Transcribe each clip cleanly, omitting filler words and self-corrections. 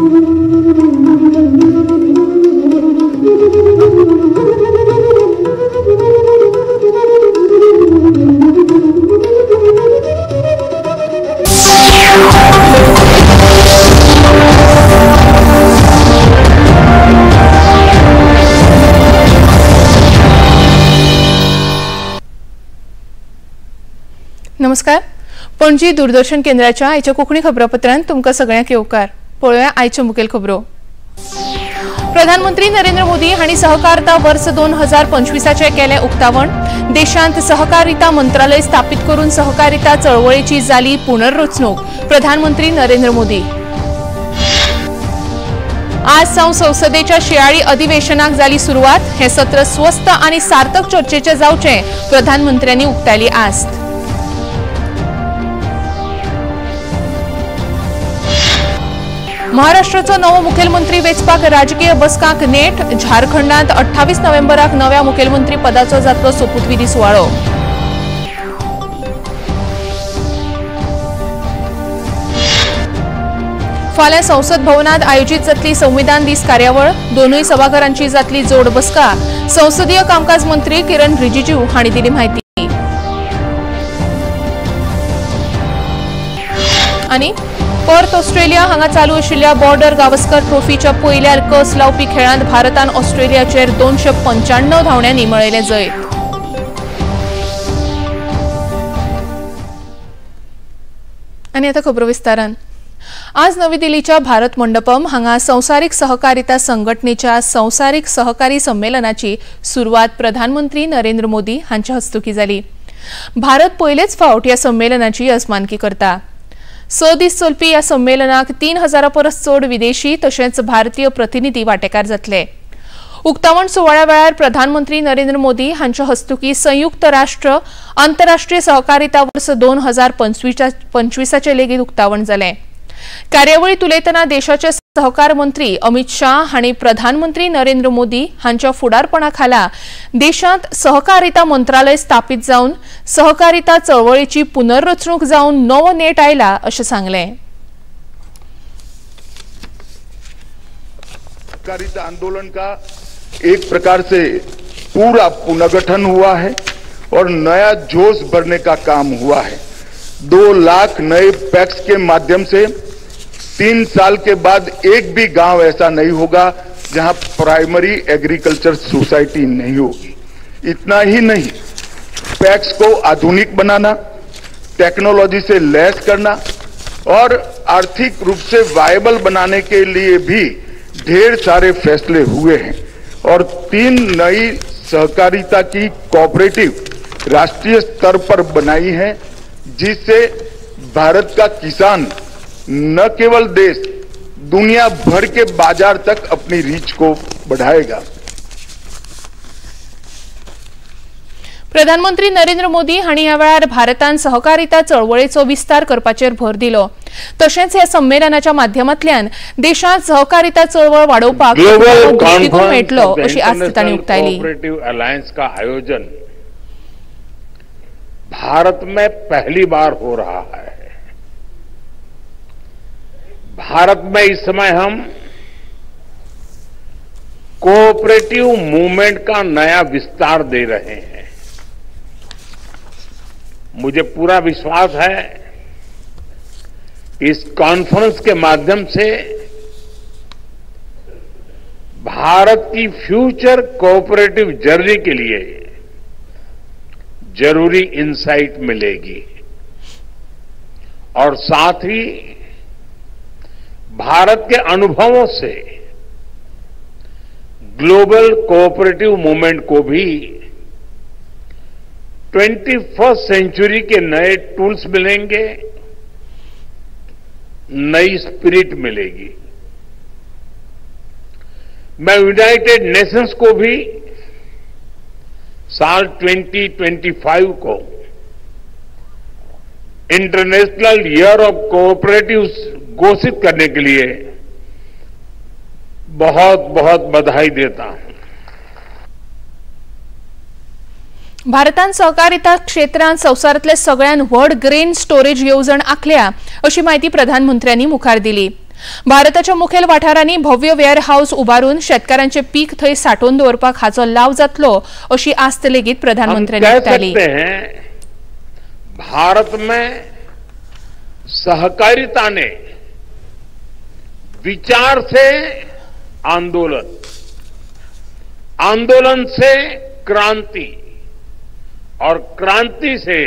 नमस्कार, पणजी दूरदर्शन केंद्राच्या आयच्या कोंकणी खबरापत्रांत तुमकां सगळ्यांक येवकार. पळोवया आयच्यो मुखेल खबरो. प्रधानमंत्री नरेंद्र मोदी हांणी सहकारिता वर्स 2025 केलें उक्तावण. देशांत सहकारिता मंत्रालय स्थापीत करून सहकारिता चळवळीची जाली पुनर्रचणूक. प्रधानमंत्री नरेंद्र मोदी. आज सावन संसदेच्या शियाळी अधिवेशनाक जाली सुरवात. हें सत्र स्वस्थ आनी सार्थक चर्चेचें जावचें प्रधानमंत्र्यांनी उक्तायली आस्त. महाराष्ट्राचो नवो मुखेलमंत्री वेंचपाक राजकीय बसकांक नेट. झारखंडांत 28 नोव्हेंबराक नव्या मुखेलमंत्री पदाचो जातलो सोपूतविधी सुवाळो. फाल्यां संसद भवनांत आयोजीत जातली संविधान दीस कार्यावळ. दोनूय सभाघरांची जातली जोड बसका. संसदीय कामकाज मंत्री किरण रिजिजू हांणी दिली म्हायती. आनी पर्थ ऑस्ट्रेलिया हांगा चालू आशिल्ल्या बॉर्डर गावस्कर ट्रॉफीच्या पयल्या कस लावपी खेळांत भारतान ऑस्ट्रेलियाचेर 295 धांवड्यांनी मेळयलें जैत. आनी आतां खबरो विस्तारान. आज नवी दिल्लीच्या भारत मंडपम हांगा संवसारीक सहकारिता संघटनेच्या संवसारीक सहकारी संमेलनाची सुरवात प्रधानमंत्री नरेंद्र मोदी हांच्या हस्तुकी जाली. भारत पयलेच फावट ह्या संमेलनाची यजमानकी करता. 6 दीस चलपी ह्या संमेलनाक 3000 परस चड विदेशी तशेंच भारतीय प्रतिनिधी वांटेकार जातले. उक्तावण सुवाळ्या वेळार प्रधानमंत्री नरेंद्र मोदी हांच्या हस्तुकी संयुक्त राष्ट्र आंतरराष्ट्रीय सहकारिता वर्स 2025 लेगीत उक्तावण जालें. कार्यावळींत उलयतना देशाचे सहकार मंत्री अमित शाह हांणी प्रधानमंत्री नरेंद्र मोदी हांच्या फुडारपणा खाला देशांत सहकारिता मंत्रालय स्थापीत जावन सहकारिता चळवळीची पुनर्रचणूक जावन नवो नेट आयला अशें सांगलें. सहकारिता आंदोलन का एक प्रकार से पूरा पुनर्गठन हुआ है और नया जोश भरने का काम हुआ है. 2 लाख नए पैक्स के माध्यम से 3 साल के बाद एक भी गांव ऐसा नहीं होगा जहां प्राइमरी एग्रीकल्चर सोसाइटी नहीं होगी. इतना ही नहीं, पैक्स को आधुनिक बनाना, टेक्नोलॉजी से लैस करना और आर्थिक रूप से वायबल बनाने के लिए भी ढेर सारे फैसले हुए हैं और 3 नई सहकारिता की कोऑपरेटिव राष्ट्रीय स्तर पर बनाई है, जिससे भारत का किसान न केवल देश, दुनिया भर के बाजार तक अपनी रीच को बढ़ाएगा. प्रधानमंत्री नरेंद्र मोदी हांणी ह्या वेळार भारतान सहकारिता चळवळीचो विस्तार करपाचेर भर दिलो. तशेंच ह्या संमेलनाच्या माध्यमांतल्यान देशांत सहकारिता चळवळ वाडोवपाक दृष्टिकोन मेळटलो अशी आस्त तांणी उक्तायली. कोऑपरेटिव अलायंस का आयोजन भारत में पहली बार हो रहा है. भारत में इस समय हम कोऑपरेटिव मूवमेंट का नया विस्तार दे रहे हैं. मुझे पूरा विश्वास है इस कॉन्फ्रेंस के माध्यम से भारत की फ्यूचर कोऑपरेटिव जर्नी के लिए जरूरी इनसाइट मिलेगी और साथ ही भारत के अनुभवों से ग्लोबल कोऑपरेटिव मूवमेंट को भी 21st century के नए टूल्स मिलेंगे, नई स्पिरिट मिलेगी. मैं यूनाइटेड नेशंस को भी साल 2025 को इंटरनेशनल ईयर ऑफ कोऑपरेटिव्स घोषित करने के लिए बहुत बहुत बधाई देता हूं. भारतान सहकारिता क्षेत्रांत संवसारांतले सगळ्यात व्हड ग्रेन स्टोरेज येवजण आखल्या अशी माहिती प्रधानमंत्र्यांनी मुखार दिली. भारताच्या मुखेल वाठारांनी भव्य वेअर हाऊस उबारून शेतकारांचे पीक थंय सांठोवन दवरपाक हाचो लाव जातलो अशी आस्त लेगीत प्रधानमंत्र्यांनी उक्तायली। भारत में सहकारिता ने विचार से आंदोलन, आंदोलन से क्रांति और क्रांति से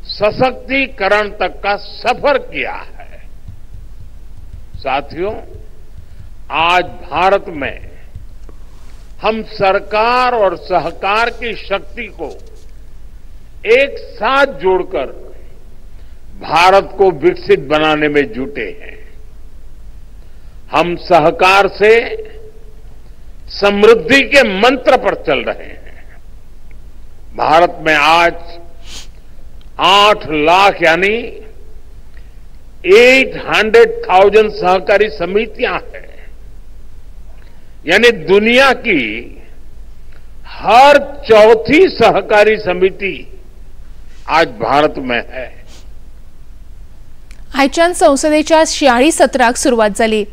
सशक्तिकरण तक का सफर किया है। साथियों, आज भारत में हम सरकार और सहकार की शक्ति को एक साथ जोड़कर भारत को विकसित बनाने में जुटे हैं। हम सहकार से समृद्धि के मंत्र पर चल रहे हैं। भारत में आज 8 लाख यानी 800,000 सहकारी समितियां हैं, यानी दुनिया की हर चौथी सहकारी समिति आज भारत में है। आयच्यान संसदेच्या शियाळी सत्राक सुरवात जाली।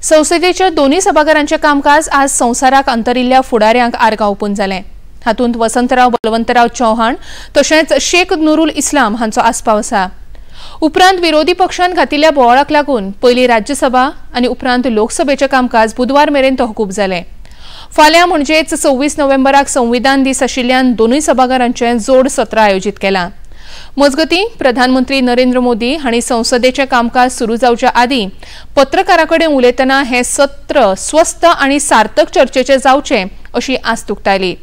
संसदेच्या दोन्ही सभाघरांचे कामकाज आज संवसाराक अंतरिल्ल्या फुडाऱ्यांक आर्गां ओपून जालें। हातूंत वसंतराव बलवंतराव चौहान तशेंच शेख नुरुल इस्लाम हांचो आस्पाव आसा। उपरांत विरोधी पक्षान घातिल्ल्या बोवाळाक लागून पयली राज्यसभा आनी उपरांत लोकसभेचें कामकाज बुधवार मेरेन तहकूब जालें। फाल्यां म्हणजेच 26 नोव्हेंबराक संविधान दीस आशिल्ल्यान दोनूय सभाघरांचें जोड सत्र आयोजीत केलां। मजगतीं प्रधानमंत्री नरेंद्र मोदी हांणी संसदेचें कामकाज सुरू जावच्या आदीं पत्रकारां कडेन उलयतना हें सत्र स्वस्थ आनी सार्थक चर्चेचें जावचें अशी आस्त उक्तायली।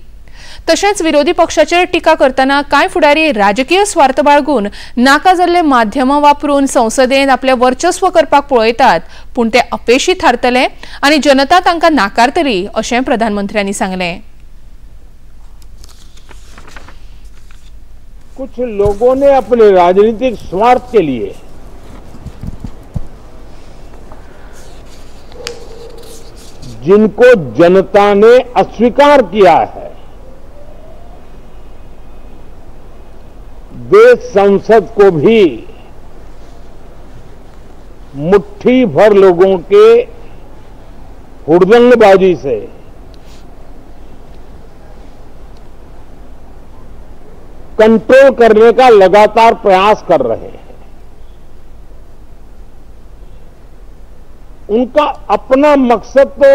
तशेंच विरोधी पक्षाचेर टिका करतना कांय फुडारी राजकीय स्वार्थ बाळगून नाका जाल्ले माध्यमां वापरून संसदेन आपलें वर्चस्व करपाक पळयतात, पूण ते अपेशी थारतले आनी जनता तांकां नाकारतली अशें प्रधानमंत्र्यांनी सांगलें। कुछ लोगों ने अपने राजनीतिक स्वार्थ के लिए जिनको जनता ने अस्वीकार किया है, वे संसद को भी मुट्ठी भर लोगों के हुड़दंगबाजी से कंट्रोल करने का लगातार प्रयास कर रहे हैं। उनका अपना मकसद तो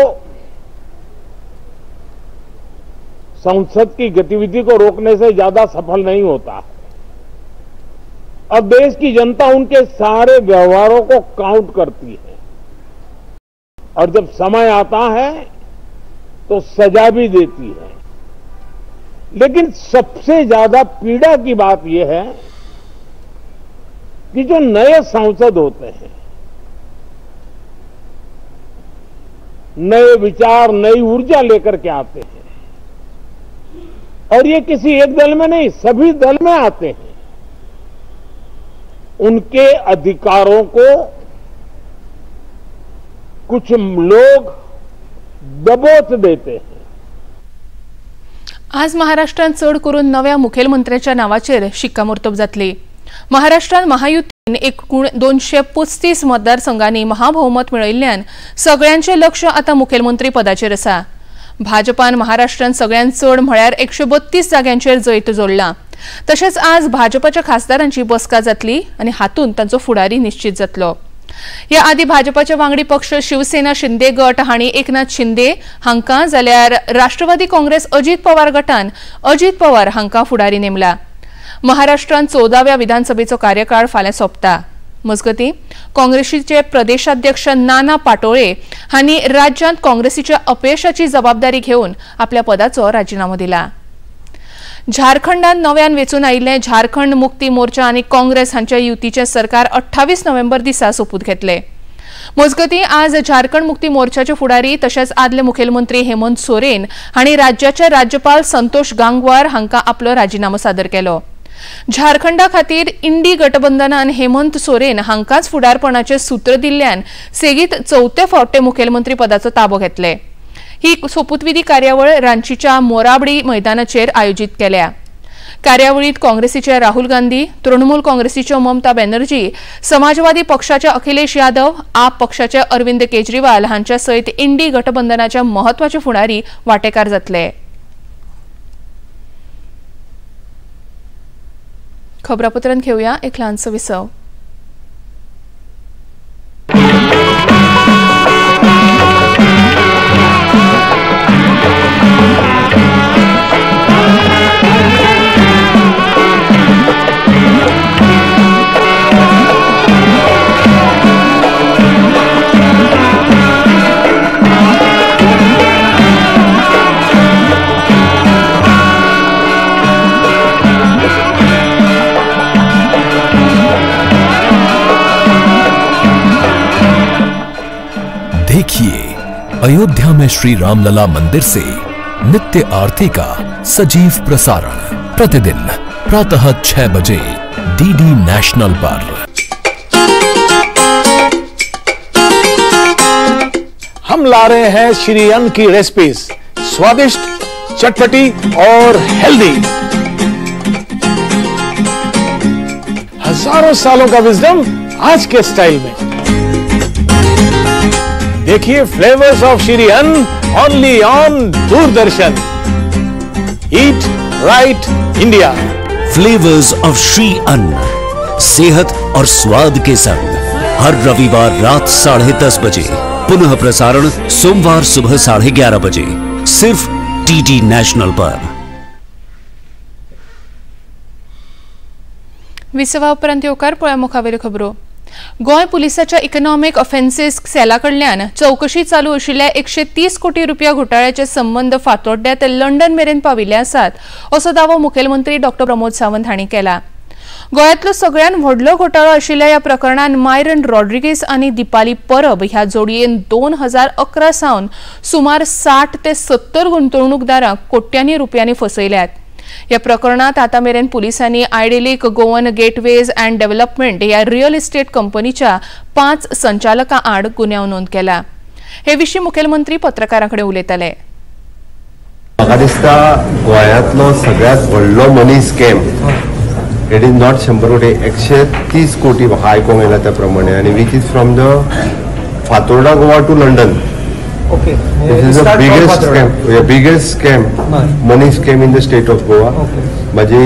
संसद की गतिविधि को रोकने से ज्यादा सफल नहीं होता है और देश की जनता उनके सारे व्यवहारों को काउंट करती है और जब समय आता है तो सजा भी देती है। लेकिन सबसे ज्यादा पीड़ा की बात यह है कि जो नए सांसद होते हैं, नए विचार, नई ऊर्जा लेकर के आते हैं और ये किसी एक दल में नहीं, सभी दल में आते हैं। उनके अधिकारों को कुछ लोग दबोच देते हैं। आज महाराष्ट्रांत चड करून नव्या मुखेलमंत्र्याच्या नावाचेर शिक्कामोर्तब जातली। महाराष्ट्रांत महायुतीन एकूण 235 मतदारसंघांनी महाभोवमत मेळयिल्ल्यान सगळ्यांचें लक्ष आतां मुखेलमंत्री पदाचेर आसा। भाजपान महाराष्ट्रांत सगळ्यांत चड म्हळ्यार 132 जाग्यांचेर जैत जोडलां। तशेंच आज भाजपाच्या खासदारांची बसका जातली आनी हातूंत तांचो फुडारी निश्चित जातलो। ह्या आदी भाजपाचे वांगडी पक्ष शिवसेना शिंदे गट हांणी एकनाथ शिंदे हांकां जाल्यार राष्ट्रवादी काँग्रेस अजीत पवार गटान अजीत पवार हांकां फुडारी नेमला। महाराष्ट्रांत 14व्या विधानसभेचो कार्यकाळ फाल्यां सोंपता। मजगतीं काँग्रेसीचे प्रदेशाध्यक्ष नाना पाटोळे हांणी राज्यांत काँग्रेसीच्या अपयशाची जबाबदारी घेवन आपल्या पदाचो राजिनामो दिला। झारखंडात नव्यान वेंचून आयिल्ले झारखंड मुक्ती मोर्चा आनी काँग्रेस हांच्या युतीचें सरकार 28 नोव्हेंबर दिसा सोपूत घेतले। मजगतीं आज झारखंड मुक्ती मोर्चाचे फुडारी तशेंच आदले मुखेलमंत्री हेमंत सोरेन हांणी राज्याचे राज्यपाल संतोष गांगवार हांकां आपलो राजिनामो सादर केलो। झारखंडा खातीर इंडी गठबंधनान हेमंत सोरेन हांकांच फुडारपणाचें सूत्र दिल्ल्यान सेगीत चवथे फावटे मुखेलमंत्री पदाचो ताबो घेतले। ही सोपूतविधी कार्यावळ रांचीच्या मोराबडी मैदानाचेर आयोजीत केल्या। कार्यावळीत काँग्रेसीचे राहुल गांधी, तृणमूल काँग्रेसीच्यो ममता बॅनर्जी, समाजवादी पक्षाचे अखिलेश यादव, आप पक्षाचे अरविंद केजरीवाल हांच्या सयत इंडी गठबंधनाच्या म्हत्वाचे फुडारी वांटेकार जातले। खबरापत्रांत घेवया एक ल्हानसो विसव। देखिए अयोध्या में श्री रामलला मंदिर से नित्य आरती का सजीव प्रसारण प्रतिदिन प्रातः 6 बजे डीडी नेशनल पर। हम ला रहे हैं श्री अन्न की रेसिपीज, स्वादिष्ट, चटपटी और हेल्दी। हजारों सालों का विजडम आज के स्टाइल में। देखिए flavours of Shri Anna only on Doordarshan. Eat right India. Flavours of Shri Anna, सेहत और स्वाद के संग हर रविवार रात 10:30 बजे, पुनः प्रसारण सोमवार सुबह 11:30 बजे, सिर्फ डीडी नेशनल पर। विसवा उपरांत येवकार पळया मुखावेल्यो खबरो। गोंय पुलिसाच्या इकॉनॉमिक ऑफेन्सेस सेला कडल्यान चौकशी चालू आशिल्ल्या 130 कोटी रुपया घोटाळ्याचे संबंद फातोड्ड्या ते लंडन मेरेन पाविल्ले आसात असो दावो मुखेलमंत्री डॉ प्रमोद सावंत हांणी केला। गोंयांतलो सगळ्यात व्हडलो घोटाळो आशिल्ल्या ह्या प्रकरणान मायरन रॉड्रिगेस आनी दीपाली परब ह्या जोडयेन 2011 सावन सुमार 60 ते 70 गुंतवणूकदारांक कोट्यांनी रुपयांनी फसयल्यात। ह्या प्रकरणात आतां मेरेन पुलिसांनी idyllic Goan gateways and development ह्या रियल इस्टेट कंपनीच्या 5 संचालकां आड गुन्यांव नोंद केला। हे विशीं मुखेलमंत्री पत्रकारां कडेन उलयताले। म्हाका दिसता गोंयांतलो सगळ्यांत व्हडलो money scam, it is not 100 कोटी, 130 कोटी म्हाका आयकूंक येयला त्या प्रमाणे, आनी which is from the Fatorda Goa to London. Okay. This is the biggest scam, the biggest scam, money scam in the state of Goa. Maji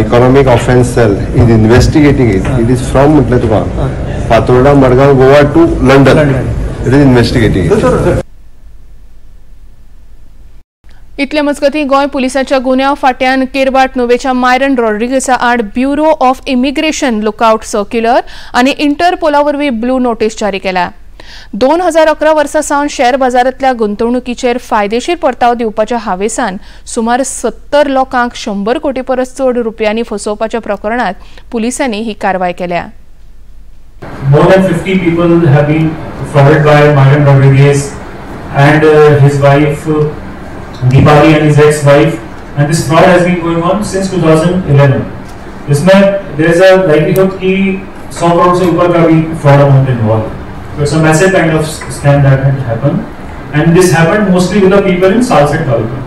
economic offence cell is investigating it. It is from म्हटलं तुका Fatorda Madgaon Goa to London. It is investigating it. इतले मजगतीं गोंय पुलिसांच्या गुन्यांव फाट्यान केरबाट नुवेच्या Myron रॉड्रिगेसा आड bureau of immigration lookout circular आनी इंटरपोला वरवीं blue notice जारी केला। 2011 वर्सा सावन शेअर बाजारांतल्या गुंतवणुकीचेर फायदेशीर परताव दिवपाच्या हावेसान सुमार 70 लोकांक 100 कोटी परस चड रुपयांनी फसोवपाच्या प्रकरणात पुलिसांनी ही कारवाय केल्या। More than 50 people have been frauded by Myron Rodriguez and his wife Deepali and his ex-wife, and this fraud has been going on since 2011. इसमें there is a likelihood कि 100 करोड़ से ऊपर का भी fraud amount involved. So it's a massive kind of scam that had happened, and this happened mostly with the people in Salsette taluka.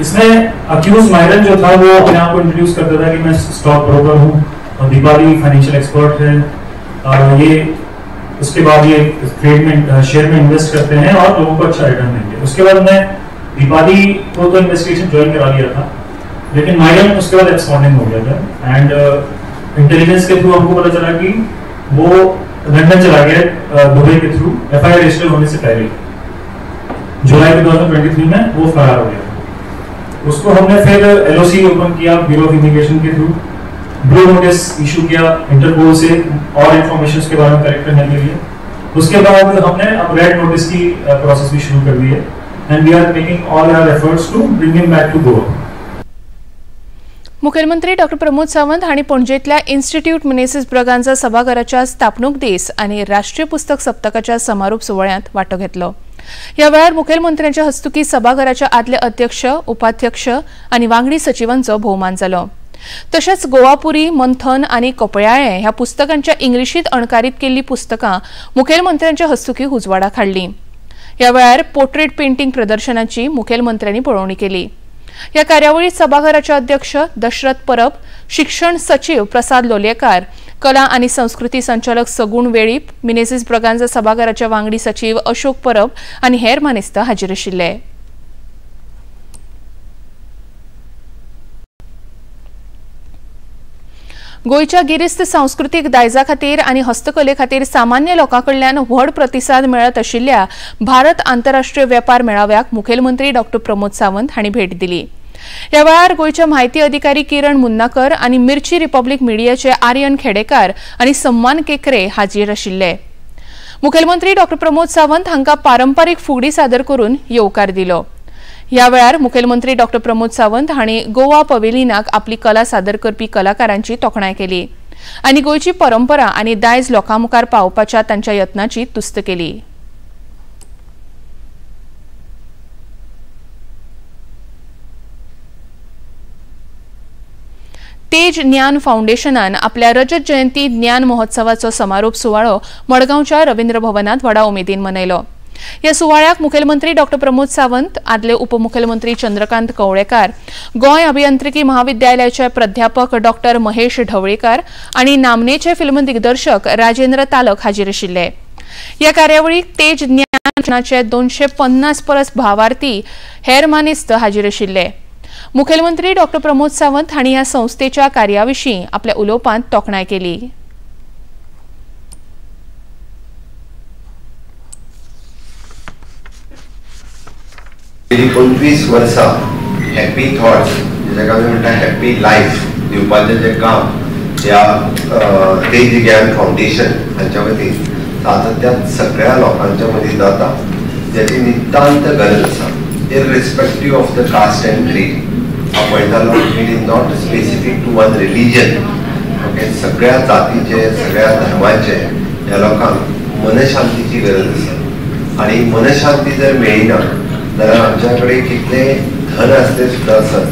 इसमें accused Myron जो था वो अपने आप को इंट्रोड्यूस करता था कि मैं स्टॉक ब्रोकर हूँ और दीपाली फाइनेंशियल एक्सपर्ट है। ये उसके बाद ये ट्रेड में शेयर में इन्वेस्ट करते हैं और लोगों को अच्छा रिटर्न देंगे। उसके बाद मैं दीपाली को तो इन्वेस्टिगेशन ज्वाइन करा लिया था, लेकिन मायरन उसके बाद एब्सकॉन्डिंग हो गया था। एंड इंटेलिजेंस के थ्रू हमको पता चला कि वो लंदन चला Gaya Dubai K through, FIR register होने से पहले जुलाई 2023 में वो फरार हो गया। उसको हमने फिर एलओसी ओपन किया ब्यूरो ऑफ इमिग्रेशन के थ्रू, ब्लू नोटिस इशू किया इंटरपोल से और इंफॉर्मेशन के बारे में कलेक्ट करने के लिए। उसके बाद हमने अब रेड नोटिस की प्रोसेस भी शुरू कर दी है and we are making all our efforts to bring him back to Goa. मुखेलमंत्री डॉ प्रमोद सावंत हांणी पणजेंतल्या इन्स्टिट्यूट मिनेसिस ब्रगांजा सभाघराच्या स्थापणूक दीस आनी राष्ट्रीय पुस्तक सप्तकाच्या समारोप सुवाळ्यांत वांटो घेतलो। ह्या वेळार मुखेलमंत्र्यांच्या हस्तुकी सभाघराच्या आदले अध्यक्ष, उपाध्यक्ष आनी वांगडी सचिवांचो भोवमान जालो। तशेंच गोवापुरी, मंथन आनी कपयाळे ह्या पुस्तकांच्या इंग्लिशींत अणकारीत केल्ली पुस्तकां मुखेलमंत्र्यांच्या हस्तुकी उजवाडाक हाडली। ह्या वेळार पोर्ट्रेट पेंटिंग प्रदर्शनाची मुखेलमंत्र्यांनी पळोवणी केली। ह्या कार्यावळीत सभाघराचे अध्यक्ष दशरथ परब, शिक्षण सचिव प्रसाद लोलयेकार, कला आनी संस्कृती संचालक सगुण वेळीप, मिनेझिस ब्रगांजा सभाघराचे वांगडी सचिव अशोक परब आनी हेर मानेस्त हाजीर आशिल्ले. गोंयच्या गिरेस्त सांस्कृतीक दायजा खातीर आनी हस्तकले खातीर सामान्य लोकां कडल्यान व्हड प्रतिसाद मेळत आशिल्ल्या भारत आंतरराष्ट्रीय वेपार मेळाव्याक मुखेलमंत्री डॉ प्रमोद सावंत हांणी भेट दिली. ह्या वेळार गोंयचे म्हायती अधिकारी किरण मुन्नाकर आनी मिर्ची रिपब्लिक मिडियाचे आर्यन खेडेकार आनी सम्मान केकरे हाजीर आशिल्ले. मुखेलमंत्री डॉ प्रमोद सावंत हांकां पारंपारीक फुगडी सादर करून येवकार दिलो. ह्या वेळार मुखेलमंत्री डॉ प्रमोद सावंत हांणी गोवा पवेलिनाक आपली कला सादर करपी कलाकारांची तोखणाय केली आनी गोंयची परंपरा आनी दायज लोकां मुखार पावोवपाच्या तांच्या यत्नाची तुस्त केली. तेज ज्ञान फाउंडेशनान आपल्या रजत जयंती ज्ञान महोत्सवाचो समारोप सुवाळो मडगांवच्या रवींद्र भवनात व्हडा उमेदीन मनयलो. ह्या सुवाळ्याक मुखेलमंत्री डॉ प्रमोद सावंत, आदले उपमुखेलमंत्री चंद्रकांत कवळेकार, गोंय अभियांत्रिकी महाविद्यालयाचे प्राध्यापक डॉ महेश ढवळीकार आनी नामनेचे फिल्म दिग्दर्शक राजेंद्र तालक हाजीर आशिल्ले. ह्या कार्यावळीक तेज ज्ञानाचे 250 परस भावार्थी हेर मानेस्त हाजीर आशिल्ले. मुखेलमंत्री डॉ प्रमोद सावंत हांणी ह्या संस्थेच्या कार्याविशीं आपल्या उलोवपांत तोखणाय केली. 25 वर्सां हॅपी थॉट्स जाका आमी म्हणटा हॅपी लायफ दिवपाचें जें काम ह्या तेज ज्ञान फावंडेशन हांच्या वतीन सातत्यान सगळ्या लोकांच्या मदीं जाता, ज्याची नितांत गरज आसा. Irrespective of the caste and creed हांव पळयतालो, it is not specific to one religion. Okay, सगळ्या जातीचे सगळ्या धर्माचे ह्या लोकांक मनशांतीची गरज आसा आनी मनशांती जर मेळना जाल्यार आमच्या कडेन कितले धन आसले सुद्दां आसत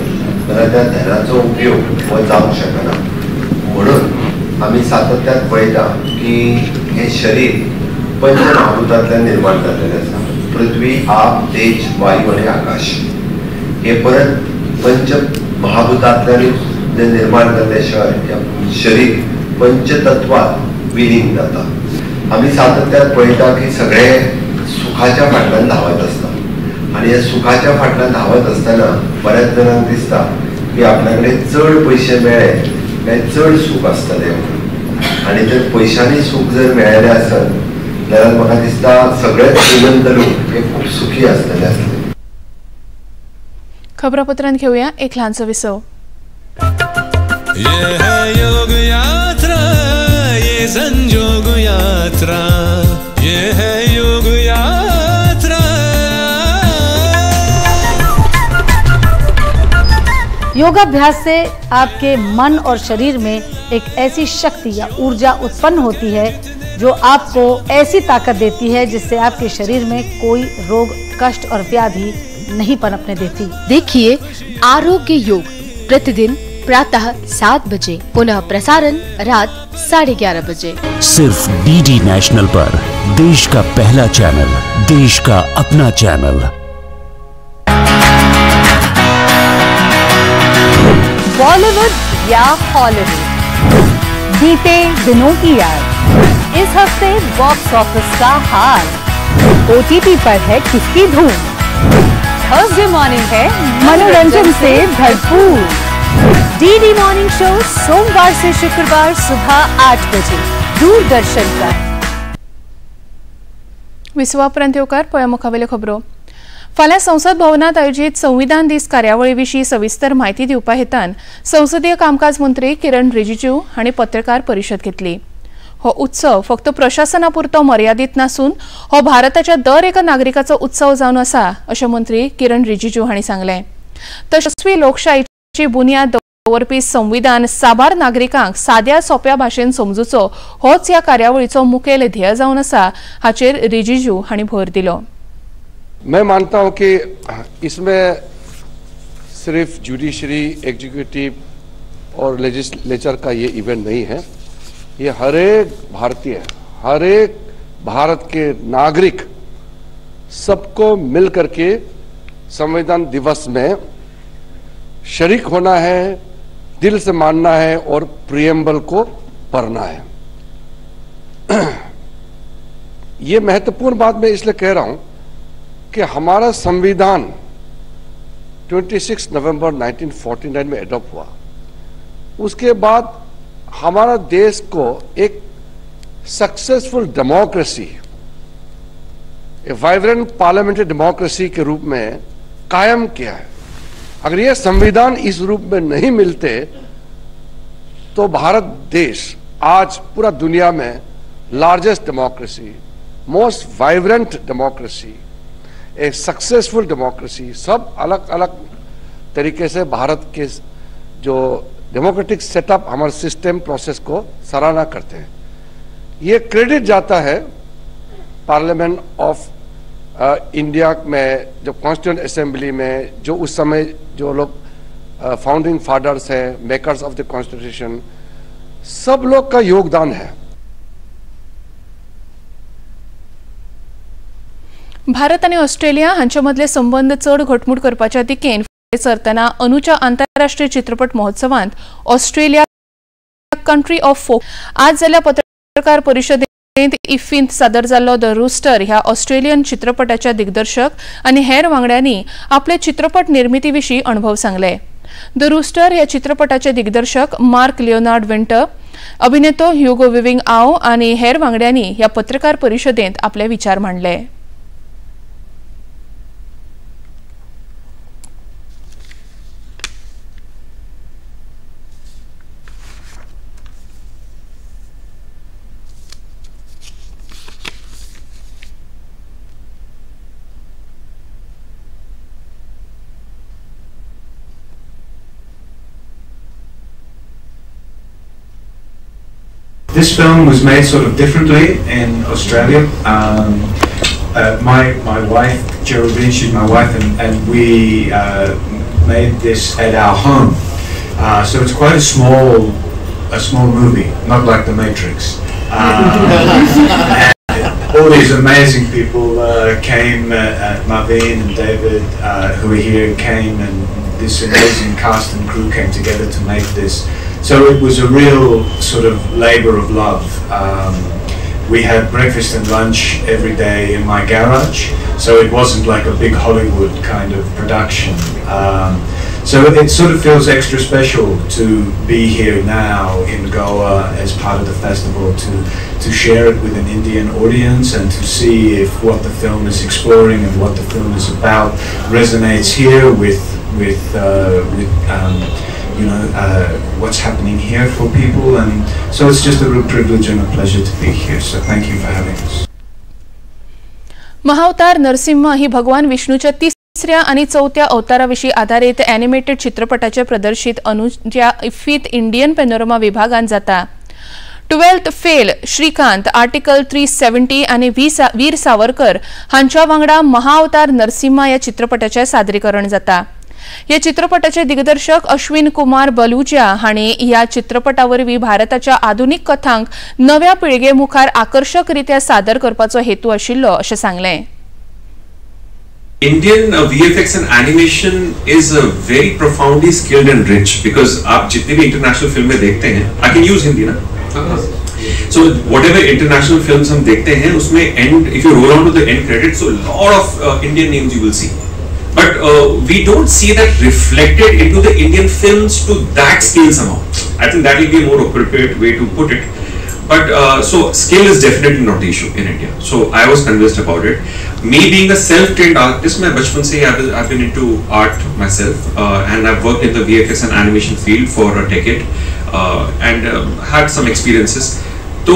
जाल्यार त्या धनाचो उपयोग हो जावंक शकना. म्हणून आमी सातत्यान पळयता की हें शरीर पंचमहाभूतांतल्यान निर्माण जाल्लेलें आसा. पृथ्वी, आप, तेज, वायू आनी आकाश हे परत पंचमहाभूतांतल्यान जें निर्माण जाल्लें शरीर पंचतत्वांत विलीन जाता. आमी सातत्यान पळयता की सगळे सुखाच्या फाटल्यान धांवत आसता आनी ह्या सुखाच्या फाटल्यान धांवत आसतना बऱ्याच जाणांक दिसता की आपल्या कडेन चड पयशे मेळ्ळे काय चड सूख आसतलें म्हणून. आनी जर पयशांनी सूख जर मेळ्ळें आसत जाल्यार म्हाका दिसता सगळेच श्रीमंत लोक हे खूब सुखी आसतले आसले. खबरापत्रांत घेऊया एक ल्हानसो विसव. ये है योग यात्रा, ये संजोग यात्रा, ये है योग यात्रा. योगाभ्यास से आपके मन और शरीर में एक ऐसी शक्ति या ऊर्जा उत्पन्न होती है जो आपको ऐसी ताकत देती है जिससे आपके शरीर में कोई रोग, कष्ट और व्याधि नहीं पनपने देती। देखिए आरोग्य योग प्रतिदिन प्रातः 7 बजे, पुनः प्रसारण रात 11:30 बजे, सिर्फ डीडी नेशनल पर। देश का पहला चैनल, देश का अपना चैनल। बॉलीवुड या हॉलीवुड, बीते दिनों की याद, इस हफ्ते बॉक्स ऑफिस का हाल, ओटीटी पर है किसकी धूम, थर्सडे मॉर्निंग है मनोरंजन से भरपूर। डीडी मॉर्निंग शो सोमवार से शुक्रवार सुबह 8 बजे दूरदर्शन पर। विसवा उपरांत येवकार पळया मुखावेल्यो खबरो. फाल्यां संसद भवनात आयोजीत संविधान दीस कार्यावळी विशीं सविस्तर म्हायती दिवपा हेतान संसदीय कामकाज मंत्री किरण रिजिजू हांणी पत्रकार परिशद घेतली. हो उत्सव फक्त प्रशासना पुरतो मर्यादीत नासून हो भारताच्या दर एका नागरिकाचो उत्सव जावन आसा अशें मंत्री किरण रिजिजू हांणी सांगलें. तशस्वी लोकशाहीची बुन्याद दवरपी संविधान साबार नागरिकांक साद्या सोप्या भाशेन समजुचो होच ह्या कार्यावळीचो मुखेल ध्येय जावन आसा हाचेर रिजिजू हांणी भर दिलो. मैं मानता हूं कि इसमें सिर्फ जुडिशरी, एग्जीक्यूटिव और लेजिस्लेचर का ये इवेंट नहीं है। ये हर एक भारतीय, हर एक भारत के नागरिक सबको मिल करके संविधान दिवस में शरीक होना है, दिल से मानना है और प्रियम्बल को पढ़ना है। ये महत्वपूर्ण बात मैं इसलिए कह रहा हूं कि हमारा संविधान 26 नवंबर 1949 में एडॉप्ट हुआ। उसके बाद हमारा देश को एक successful democracy, a vibrant parliamentary democracy K रूप में कायम किया है। अगर ये संविधान इस रूप में नहीं मिलते तो भारत देश आज पूरा दुनिया में largest democracy, most vibrant democracy, एक सक्सेसफुल डेमोक्रेसी, सब अलग अलग तरीके से भारत के जो डेमोक्रेटिक सेटअप, हमारे सिस्टम प्रोसेस को सराहना करते हैं। ये क्रेडिट जाता है पार्लियामेंट ऑफ इंडिया में, जो कॉन्स्टिट्यूंट असेंबली में जो उस समय जो लोग फाउंडिंग फादर्स हैं, मेकर्स ऑफ the constitution, सब लोग का योगदान है। भारत आनी ऑस्ट्रेलिया हांचे मदले संबंद चड घटमूट करपाच्या दिकेन फुडें सरतना अंदूच्या आंतरराष्ट्रीय चित्रपट महोत्सवांत ऑस्ट्रेलिया कंट्री ऑफ फोक आज जाल्ल्या पत्रकार परिशदेंत इफ्फींत सादर जाल्लो the rooster ह्या ऑस्ट्रेलियन चित्रपटाच्या दिग्दर्शक आनी हेर वांगड्यांनी आपले चित्रपट निर्मिती विशीं अणभव सांगले। The rooster ह्या चित्रपटाचे दिग्दर्शक मार्क लिओनार्ड विंटर, अभिनेतो ह्युगो विविंग आओ आनी हेर वांगड्यांनी ह्या पत्रकार परिशदेंत आपले विचार मांडले। This film was made sort of differently in Australia. My wife, Geraldine, she's my wife, and we made this at our home. So it's quite a small movie, not like The Matrix. And all these amazing people came, Marvin and David, who are here, came, and this amazing cast and crew came together to make this. So it was a real sort of labor of love. We had breakfast and lunch every day in my garage, so it wasn't like a big Hollywood kind of production. So it sort of feels extra special to be here now in Goa as part of the festival, to share it with an Indian audience and to see if what the film is exploring and what the film is about resonates here with you know, what's happening here for people. And so it's just a real privilege and a pleasure to be here. So thank you for having us. Mahavatar Narasimha ही भगवान विष्णूच्या तिसऱ्या आणि चौथ्या अवताराविषयी आधारित animated चित्रपटाचे प्रदर्शित अनुच्या इफ्फीत Indian panorama विभागान जाता। 12th fail Srikanth, article 370 आणि वीर सावरकर हांच्या वांगडा महाअवतार नरसिंहा या चित्रपटाचे सादरीकरण जाता। या चित्रपटाचे दिग्दर्शक अश्विन कुमार बलुजा हांणी ह्या चित्रपटावरवीं भारताच्या आधुनिक कथांक नव्या पिळगे मुखार आकर्शक रित्या सादर करपाचो हेतू आशिल्लो अशें सांगलें। Indian VFX and animation is very profoundly skilled and rich, because आप जितनी भी इंटरनेशनल फिल्में देखते हैं, I can use Hindi ना, so whatever international films हम देखते हैं उसमें end, if you roll on to the end credit, so lot of Indian names you will see. But we don't see that reflected into the Indian films to that scale somehow. I think that will be a more appropriate way to put it. But so scale is definitely not the issue in India. So I was convinced about it. Me being a self-trained artist, मैं बचपन से I've been into art myself, and I've worked in the VFX and animation field for a decade, and had some experiences. तो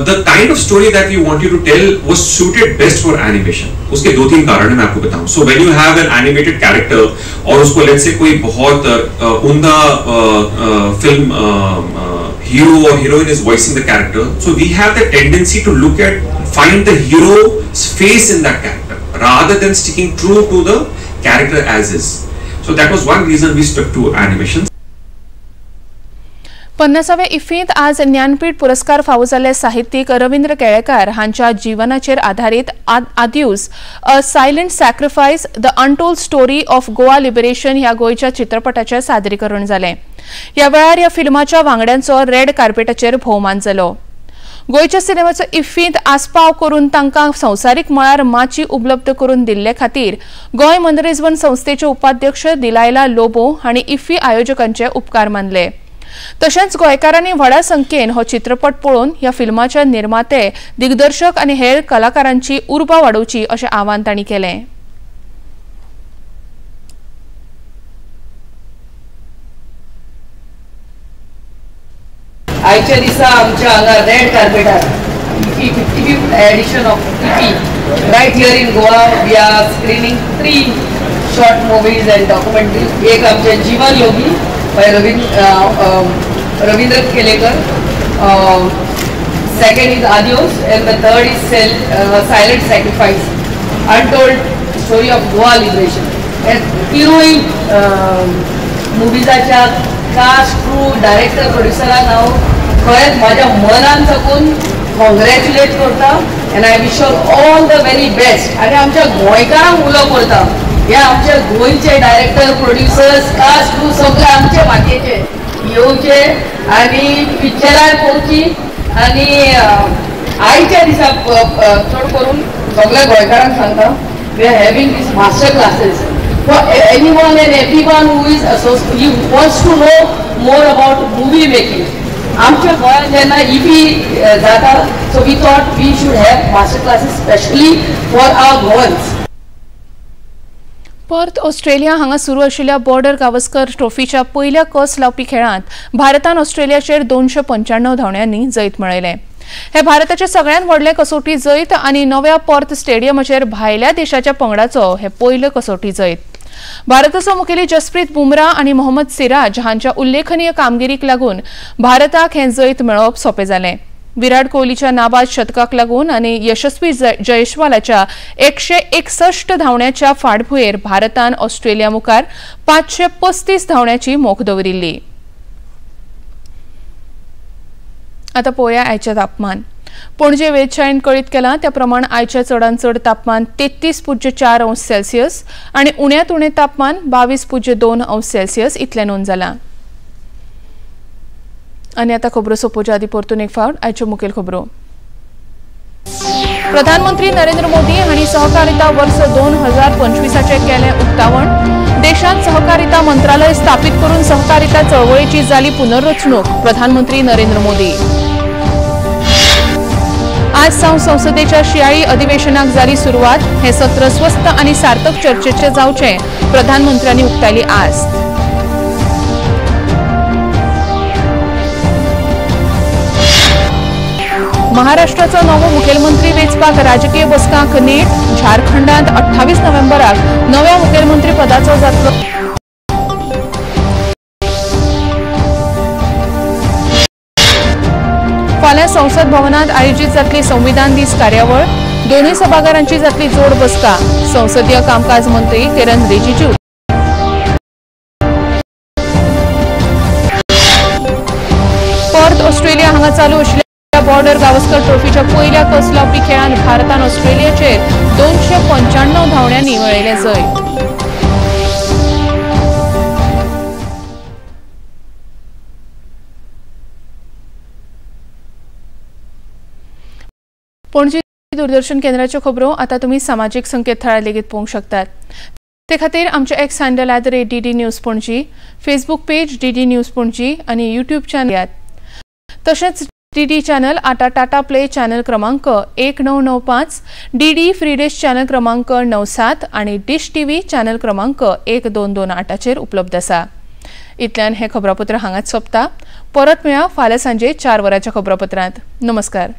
the kind of story that we wanted to tell was suited best for animation. उसके 2-3 कारण हैं, मैं आपको बताऊं। So when you have an animated character और उसको let's say कोई बहुत उम्दा film hero or heroine is voicing the character, so we have the tendency to look at, find the hero's face in that character rather than sticking true to the character as is. So that was one reason we stuck to animation. 50व्या इफ्फींत आज ज्ञानपीठ पुरस्कार फावो जाल्ले साहित्यीक रवींद्र केळेकार हांच्या जीवनाचेर आधारीत Adios a silent sacrifice the untold story of Goa liberation ह्या गोंयच्या चित्रपटाचें सादरीकरण जालें. ह्या वेळार ह्या फिल्माच्या वांगड्यांचो रेड कार्पेटाचेर भोवमान जालो. गोंयच्या सिनेमाचो इफ्फींत आस्पाव करून तांकां संवसारीक मळार माची उपलब्ध करून दिल्ले खातीर गोंय मनरिजवण संस्थेचे उपाध्यक्ष दिलायला लोबो हांणी इफ्फी आयोजकांचे उपकार मानले. तशेंच गोंयकारांनी व्हडा संख्येन हो चित्रपट पळोवन ह्या फिल्माचे निर्माते, दिग्दर्शक आनी हेर कलाकारांची उर्बा वाडोवची अशें आवाहन तांणी केलें. आयच्या दिसा आमच्या हांगा red कार्पेटार 55th edition of IFFI right here in Goa we are screening 3 short movies and documentaries. एक आमचे जीवन योगी by Ravindra Kelekar, second is Adios and the third is Silent Sacrifice, Untold Story of Goa Liberation. हे तिनूय मुवीजाच्या caste, crew, director, प्रोड्युसरांक हांव खरेंच म्हाज्या मनान साकून congratulate करता and I wish all the very best. आनी आमच्या गोंयकारांक उलो करता, हे आमच्या गोंयचे डायरेक्टर, प्रोड्युसर्स, कास्ट, क्रू सगळे आमचे मातयेचे येवचे आनी पिक्चरार पळोवची. आनी आयच्या दिसा चड करून सगळ्या गोंयकारांक सांगता, we are having these master classes for anyone and everyone who is who wants to know more about movie making. आमच्या गोंयांत जेन्ना इफी जाता, so we thought we should have master classes specially for our Goans. Perth Australia हांगा सुरू आशिल्ल्या border Gavaskar ट्रॉफीच्या पयल्या कस लावपी खेळांत भारतान ऑस्ट्रेलियाचेर 295 धांवड्यांनी जैत मेळयलें. हे भारताचे सगळ्यांत व्हडलें कसोटी जैत आनी नव्या पर्थ स्टेडियमाचेर भायल्या देशाच्या पंगडाचो हे पयलें कसोटी जैत. भारताचो मुखेली जसप्रीत बुमरा आनी मोहम्मद सिराज हांच्या उल्लेखनीय कामगिरीक लागून भारताक हें जैत मेळोवप सोंपें जालें. विराट कोहलीच्या नाबाद शतकाक लागून आनी यशस्वी जयस्वालाच्या 161 धांवड्याच्या फाटभुंयेर भारतान ऑस्ट्रेलिया मुखार 535 धांवड्याची मोख दवरिल्ली. आतां पळोवया आयचें तापमान. पणजे वेधशाळेन कळीत केलां त्या प्रमाण आयचें चडांत चड तापमान 33.4 अंश सेल्सियस आनी उण्यांत उणें तापमान 22.2 अंश सेल्सियस इतलें नोंद जालां. आनी आतां खबरो सोंपोवच्या आदीं परतून एक फावट आयच्यो मुखेल खबरो. प्रधानमंत्री नरेंद्र मोदी हांणी सहकारिता वर्स 2025 केलें उक्तावण. देशांत सहकारिता मंत्रालय स्थापीत करून सहकारिता चळवळीची जाली पुनर्रचणूक. प्रधानमंत्री नरेंद्र मोदी. आज सावन संसदेच्या शियाळी अधिवेशनाक जाली सुरवात. हें सत्र स्वस्थ आनी सार्थक चर्चेचें जावचें प्रधानमंत्र्यांनी उक्तायली आस्त. महाराष्ट्राचो नवो मुखेलमंत्री वेंचपाक राजकीय बसकांक नेट. झारखंडांत 28 नोव्हेंबराक नव्या मुखेलमंत्री पदाचो जातलो फाल्यां संसद भवनांत आयोजीत जातली संविधान दीस कार्यावळ. दोनूय सभाघरांची जातली जोड बसका. संसदीय कामकाज मंत्री किरण रिजिजू. पर्थ ऑस्ट्रेलिया हांगा चालू आशिल्ल्या बॉर्डर गावस्कर ट्रॉफीच्या पयल्या कस लावपी खेळांत भारतान ऑस्ट्रेलियाचेर 295 धांवड्यांनी मेळयलें जैत. पणजी दूरदर्शन केंद्राच्यो खबरो आतां तुमी सामाजीक संकेतथळार लेगीत पळोवंक शकतात. ते खातीर आमचे X handle @DD News Panaji, Facebook page DD News Panaji आनी यूट्यूब चॅनल. तशेंच डीडी चॅनल आतां टाटा प्ले चॅनल क्रमांक 1995, डीडी फ्री डिश चॅनल क्रमांक 97 आनी डिश टीव्ही चॅनल क्रमांक 1228चेर उपलब्ध आसा. इतल्यान हें खबरापत्र हांगाच सोंपता. परत मेळया फाल्यां सांजे 4 वरांच्या खबरापत्रांत. नमस्कार.